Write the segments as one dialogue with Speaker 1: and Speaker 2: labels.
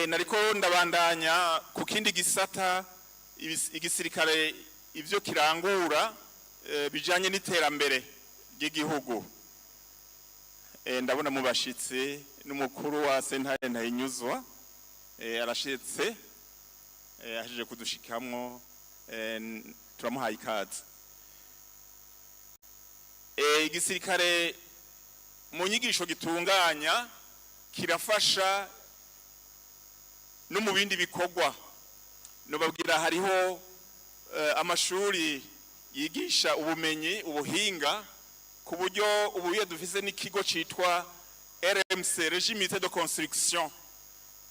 Speaker 1: Nariko ndabandanya ku kindi gisata igisirikare ivyo kirangura bijanye n'iterambere ry'igihugu. Ndabona mu bashitsi n'umukuru wa sentare Ntahinyuzwa arashitse, ahejeje kudushikamwo, turamuhaye ikaze. Igisirikare mu nyigisho gitunganya kirafasha no mu bindi bikorwa. Nobabwira hariho amashuri yigisha ubumenyi, ubuhinga, ku buryo ubu iyo dufise n'ikigo citwa RMC, Régie Militaire de Construction,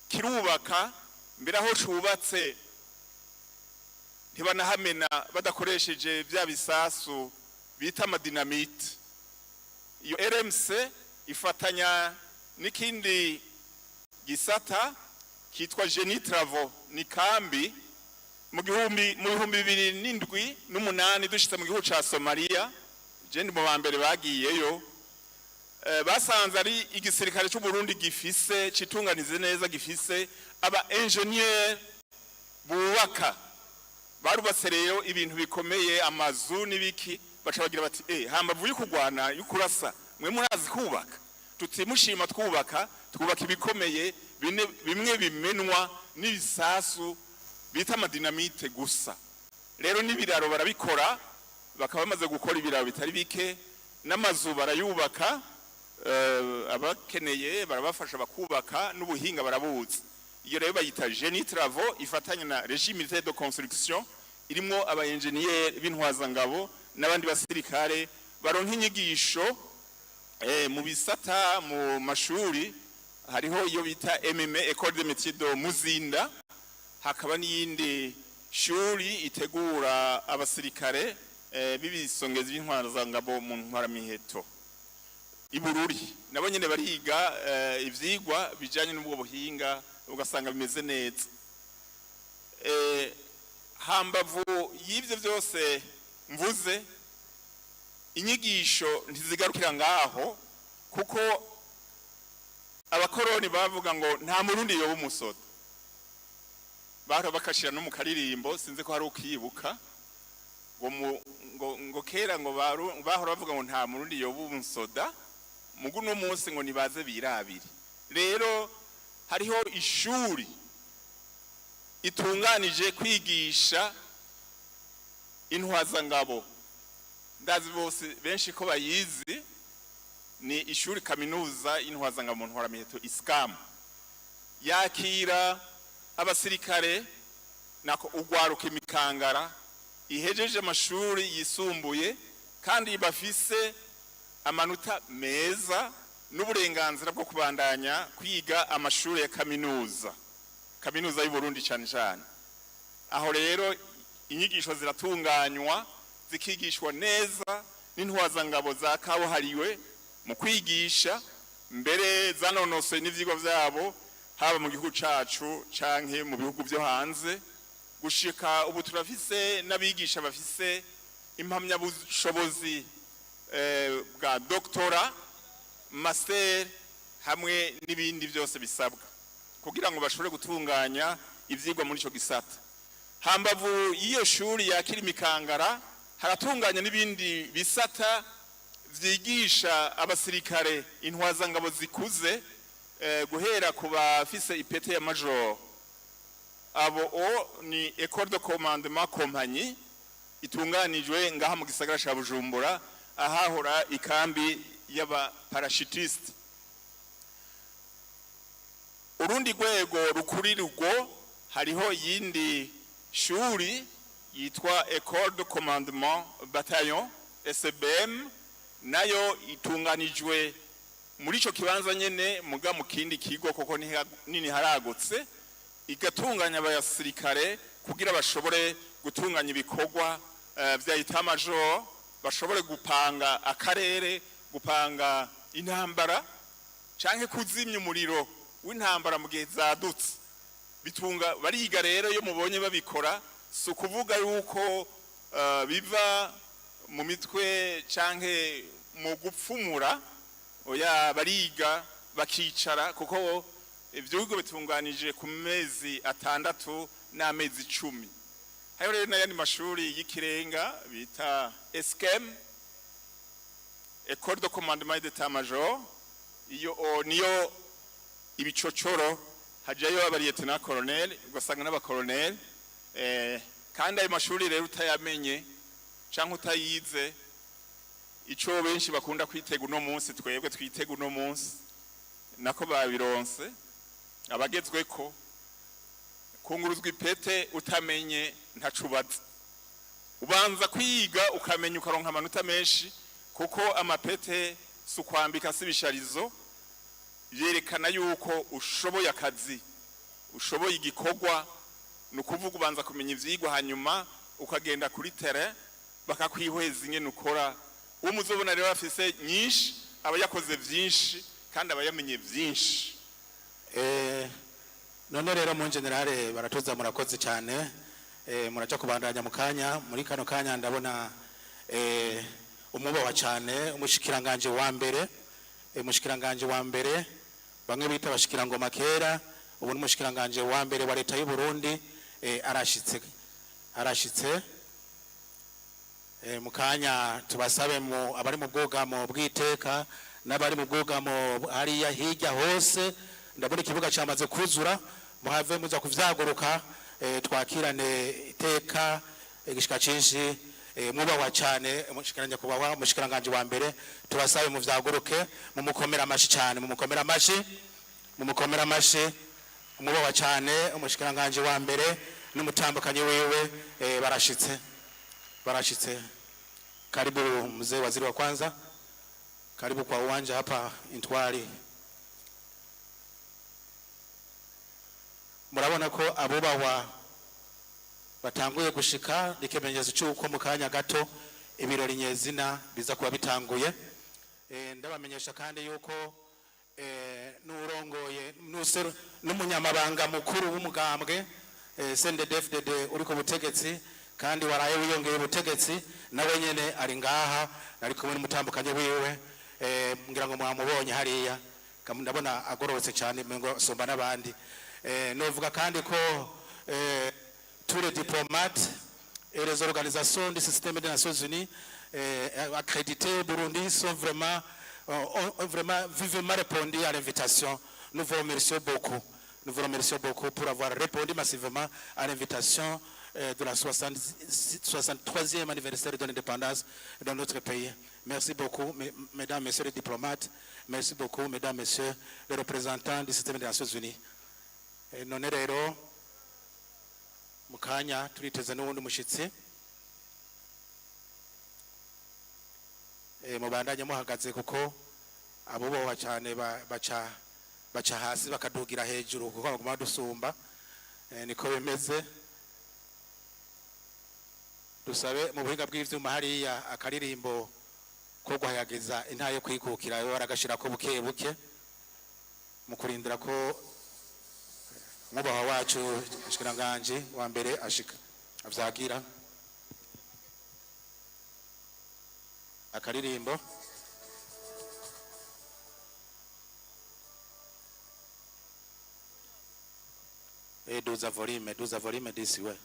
Speaker 1: kirubaka. Mbere aho cubatse ntibanahamena badakoresheje vya bisasu bita ama dynamite. Iyo RMC ifatanya n'ikindi gisata kitwa Génie Travaux, ni kambi. Mu 2007 n'umunani dushitse mu gihugu ca Somalia, je ndi mu ba mbere bagiyeyo, basanze ari igisirikare c'u Burundi gifise citunganize neza, gifise aba ingénieur bubaka. Barubatse rero ibintu bikomeye, amazu n'ibiki. Baca bagira bati: "Hambavu y'ukugwana, y'ukurasa, mwe murazi kubaka?" Tuti: "Mushima twubaka, twubaka ibikomeye bimwe bimenwa n'ibisasu bita ama dynamite gusa." Rero n'ibiraro barabikora, bakaba bamaze gukora ibiraro bitari bike, n'amazu barayubaka, abakeneye barabafasha bakubaka, n'ubuhinga barabuzi. Iyo rero bayita Génie Travaux, ifatanya na Régie Militaire de Construction, irimwo aba ingénieur b'intwazangabo n'abandi basirikare baronka inyigisho mu bisata mu mashuri. Hariho iyo bita MMA, École de Métiers de Muzinda, hakaba n'iyindi shuri itegura abasirikare b'ibisongezi b'intwazangabo mu ntwaramiheto i Bururi. Nabo nyene bariga ivyigwa bijanye n'ubwo buhinga, ugasanga bimeze neza. Hambavu y'ivyo vyose mvuze, inyigisho ntizigarukira ngaho, kuko abakoroni bavuga ngo nta Murundi yoba umusoda. Bahora bakashira no mu karirimbo, sinzi ko hari ukibuka, ngo kera ngo bahora bavuga ngo nta Murundi yoba umusoda, mugu no munsi ngo nibaze birabire. Rero hariho ishuri itunganije kwigisha intwazangabo, ndazi bose benshi ko bayizi, ni ishuri kaminuza y'intwazangabo mu ntwaramiheto, ISCAM. Yakira abasirikare nako ugwaruka, imikangara ihejeje amashuri yisumbuye kandi bafise amanota meza n'uburenganzira bwo kubandanya kwiga amashuri ya kaminuza, Kaminuza y'u Burundi cyane cyane. Aho rero inyigisho ziratunganywa, zikigishwa neza n'intwazangabo za kabuhariwe mu kwigisha, mbere zanonosoye n'ivyigwa vyabo, haba mu gihugu cacu canke mu bihugu vyo hanze. Gushika ubu turafise n'abigisha bafise impamyabushobozi bwa doctorat, master hamwe n'ibindi byose bisabwa kugira ngo bashobore gutunganya ivyigwa muri ico gisata. Hambavu y'iyo shuri yakira imikangara, haratunganya n'ibindi bisata vyigisha abasirikare, intwazangabo zikuze, guhera ku bafise ipete ya major. Abo o ni École de Commandement Compagnie, itunganijwe ngaha mu gisagara ca Bujumbura, ahahora ikambi y'aba parachutiste. Urundi rwego rukurira urwo, hariho iyindi shuri yitwa École de Commandement Bataillon, SBM, nayo itunganijwe muri ico kibanza nyene, muga mu kindi kigo, kuko nini haragutse, igatunganya abasirikare kugira bashobore gutunganya ibikorwa vya état-major, bashobore gupanga akarere, gupanga intambara canke kuzimya umuriro w'intambara mu gihe zadutse. Bitunga bariga rero. Iyo mubonye babikora, si ukuvuga yuko biva mu mitwe canke mu gupfumura, oya, bariga bakicara, kuko Ivyo bigo bitunganije ku mezi 6 n'amezi 10. Hariho rero n'ayandi mashuri y'ikirenga bita ESCEM, École de Commandement d'état major. Iyo niyo ibicocoro, hajayo aba lieutenant colonel, ugasanga n'abakoloneli. Kandi ayo mashuri rero utayamenye canke utayize, ico benshi bakunda kwitega uno munsi, twebwe twitega uno munsi nako babironse abagezweko kunguruzwa ipete, utamenye ntacubaza. Ubanza kwiga ukamenya, ukaronka amanota menshi, kuko amapete si ukwambika, si ibisharizo, yerekana yuko ushoboye akazi, ushoboye igikorwa. Ni ukuvuga ubanza kumenya ivyigwa, hanyuma ukagenda kuri terrain bakakwihweza ingene ukora. Uwo muzobona rero afise nyinshi aba yakoze vyinshi kandi aba yamenye vyinshi.
Speaker 2: None rero mon général Baratuza, murakoze cyane. Muraja kubandanya mu kanya. Muri kano kanya ndabona umubahwa cyane umushikiranganje wa mbere, umushikiranganje wa mbere bamwe bita abashikirangoma kera, ubu ni umushikiranganje wa mbere wa leta y'u Burundi. Arashitse. Mu kanya tubasabe mu abari mu bwugamo bw'iteka n'abari mu bwugamo hariya hirya hose, ndabona ikibuga cyamaze kuzura, muhave muza kuvyaguruka, twakirane iteka, igishika cinshi, mwubahwa cyane umushikiranganje, kubahwa umushikiranganje wa mbere. Tubasabe muvyaguruke, mumukomera amashi cyane, mumukomera amashi, mumukomera amashi. Umubahwa cyane umushikiranganje wa mbere n'umutambukanyi wiwe, barashitse, barashitse. Karibu mzee waziri wa kwanza, karibu kwa uwanja hapa Intwari. Murabona ko abubahwa batanguye gushika, ikimenyetso cy'uko mu kanya gato ibirori nyezina biza kuba bitanguye. Ndabamenyesha kandi yuko n'urongoye n'umunyamabanga mukuru w'umugambwe CNDD-FDD uri ku butegetsi kandi waraye wiyongeye ubutegetsi, nawe nyene ari ngaha, ari kumwe n'umutambukanyi wiwe. Ngira ngo mwamubonye hariya. Ndabona agororotse cyane, ngo asumba n'abandi. Novuga kandi ko tous les diplomates et les organisations du système des Nations Unies accréditées au Burundi sont vraiment, ont vraiment vivement répondu à l'invitation. Nous vous remercions beaucoup. Nous vous remercions beaucoup pour avoir répondu massivement à l'invitation de la 63e anniversaire de l'indépendance de notre pays. Merci beaucoup, mesdames, messieurs les diplomates. Merci beaucoup, mesdames, messieurs les représentants du système des Nations Unies. None rero mu kanya turiteze n'uwundi mushyitsi. Mubandanye muhagaze kuko abuboha cyane baca hasi bakadugira hejuru kuko baguma badusumba. Niko bimeze. Dusabe mu buhinga bw'ivyuma hariya akaririmbo ko guhayagiza intahe yo kwikukira, yo baragashirako buke buke mu kurindira ko mwubahwa wacu mushikiranganje wa mbere ashika avyagira akaririmbo. Duza volume, duza volume disi we.